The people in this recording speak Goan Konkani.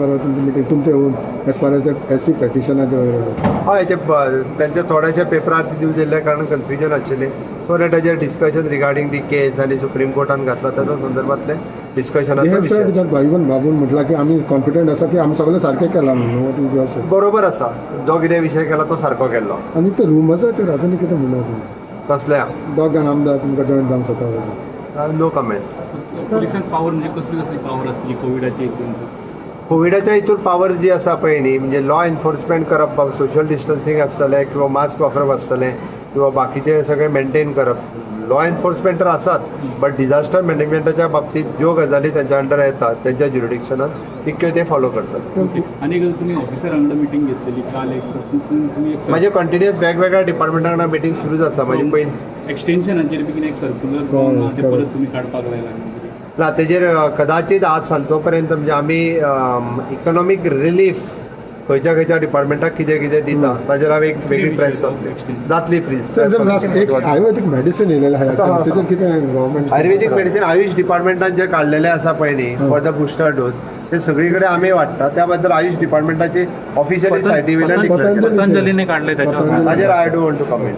बरोबर तुमची मिटींग तुमचे own as far as that SC पेटिशनाचे वगैरे? हय, ते त्यांच्या थोड्याशा पेपरार दिल्ल्या कारणान कन्फ्युजन आशिल्लें, सो that ताजेर डिस्कशन रिगार्डींग दी केस आनी सुप्रीम कोर्टान घातला ताच्या संदर्भातलें डिस्कशनाचो विशय आशिल्लो. इवन बाबून म्हटलां की आमी कॉन्फिडंट आसा की आमी सगळें सारकें केलां म्हणून what is बरोबर आसा, जो कितें विशय केला तो सारको केल्लो. आनी ते रुमर्साचेर अजून कितें म्हणणं तुमी? कसल्या? दोग जाण आमदार तुमकां जॉयन जावंक सोदता. No comment. पुलिसांक पावर म्हणजे कसली कसली पावर आसतली कोविडाची हितून? कोविडाच्या हितून पावर जी आसा पळय न्ही, म्हणजे लॉ एनफोर्समेंट करप, सोशल डिस्टन्सिंग आसतलें किंवा मास्क वापरप आसतलें किंवा बाकीचे सगळें मेंटेन करप. लॉ एनफोर्समेंट तर आसात, बट डिझास्टर मॅनेजमेंटाच्या बाबतीत ज्यो गजाली तेंच्या अंडर येतात, तेंच्या ज्युरिडिक्शनान, तितक्यो ते फॉलो करतात. ओके, आनी एक तुमी ऑफिसर वांगडा मिटींग घेतलेली काल एक, तितून तुमी एक म्हणजे कंटिन्युअस वेगवेगळ्या डिपार्टमेंटा वांगडा मिटींग सुरूच आसा म्हाजी पयलीं. एक्सटेन्शनाचेर बी कितें एक सर्क्युलर ना, ते परत तुमी काडपाक लायला कितें? ना, तेजेर कदाचित आज सांजचो पर्यंत, म्हणजे आमी इकॉनॉमीक रिलीफ खंयच्या खंयच्या डिपार्टमेंटाक कितें कितें दिता ताजेर हांव एक वेगळी प्रेस जातली जातली प्रेस. लास्ट एक, आयुर्वेदीक मेडिसीन येयलेलें आहा, तेजेर कितें गव्हर्मेंट? आयुर्वेदीक मेडिसीन आयुष डिपार्टमेंटान जे काडलेले आसा पळय न्ही फॉर the booster dose, ते सगळी कडेन आमी वांट्टा. त्या बद्दल आयुष डिपार्टमेंटाची ऑफिशियली सायटी वयल्यान डिक्लेअर केला. पतंजलीने काढले त्याच्यावर. ताजेर I don't want to comment.